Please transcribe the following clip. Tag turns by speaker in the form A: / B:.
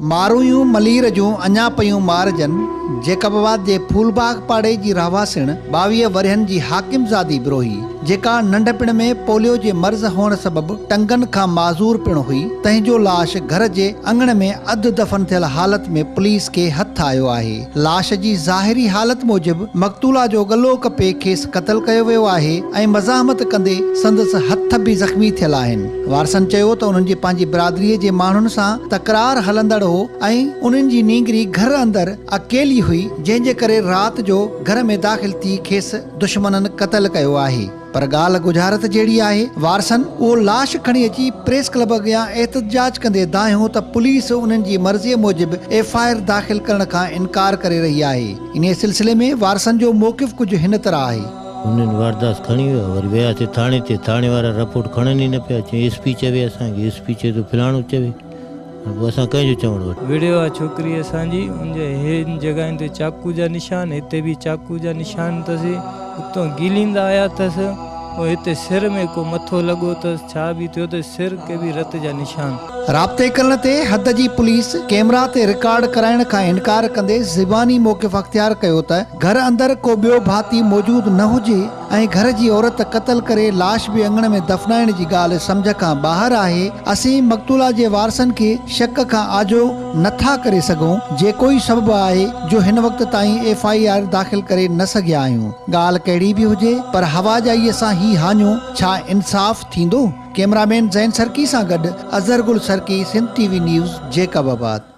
A: مارويون ملير جون اڃا پيون مارجن، جيڪب آباد جي ڦول باغ پاڙي جي رهواسڻ 22 ورهين جي حاڪم زادي بروهي، جيڪا ننڍپڻ ۾ پوليو جي مرض هئڻ سبب ٽنگن کان معذور پڻ هئي، تنهن جو لاش گهر جي اڱڻ ۾ اڌ دفن ٿيل حالت ۾ پوليس کي هٿ آيو آهي. لاش جي ظاهري حالت موجب مقتولا جو ڳلو ڪپي کيس قتل ڪيو ويو آهي ۽ مزاحمت ڪندي سندس هٿ به زخمي ٿيل آهن. وارثن چيو ته انهن جي پنهنجي برادريء جي ماڻهن سان تڪرار هلندڙ هو ۽ انهن جي نينگري گهر اندر اڪيلي هئي جنهن جي ڪري رات جو گهر ۾ داخل ٿي کيس دشمنن قتل ڪيو آهي پر ڳالهه ڳجهارت جهڙي آهي وارثن اهو لاش کڻي اچي پريس ڪلب اڳيان احتجاج ڪندي دانهيو ته پوليس انهن جي مرضيء موجب ايف I R داخل ڪرڻ کان انڪار ڪري رهي آهي انهيء سلسلي ۾ وارثن جو موقف ڪجهه هن طرح آهي.
B: انهن واردات کڻي ويا وري وياسي ٿاڻي تي ٿاڻي وارا رپورٽ کڻن ئي نه پيا چين ايس پي چوي اسان کي ايس پي چئي ٿو فلاڻو چوي هاڻي پوء اسان ڪنهن جو چوڻ وٺون.
C: وڙهيو آ ڇوڪري اسان جي ان جي هن جڳهين تي چاقو جا نشان هتي به چاقو جا نشان اٿس اتان گيليندا آيا اٿس پوء هتي سر ۾ ڪو مٿو لڳو اٿس ڇا به ٿيو ته سر کي به رت جا نشان.
A: رابطي ڪرڻ تي حد جي پوليس ڪيمرا تي رڪارڊ ڪرائڻ کان انڪار ڪندي زباني موقف اختيار ڪيو ته گهر اندر ڪو ٻيو ڀاتي موجود نه هجي ۽ گهر جي عورت قتل ڪري لاش به اڱڻ ۾ دفنائڻ جي ڳالهه سمجهه کان ٻاهر آهي، اسين مقتولا جي وارثن کي شڪ کان آجو نه ٿا ڪري سگهون، جيڪو ئي سبب آهي جو هن وقت تائين ايف I R داخل ڪري نه سگهيا آهيون، ڳالهه ڪهڙي به هجي پر هواجائي سان هي هاڃو ڇا انصاف ٿيندو؟ ڪئميرا مين زين سرڪي سان گڏ Azhar Gul Sarki, Sindh T V news, Jacobabad.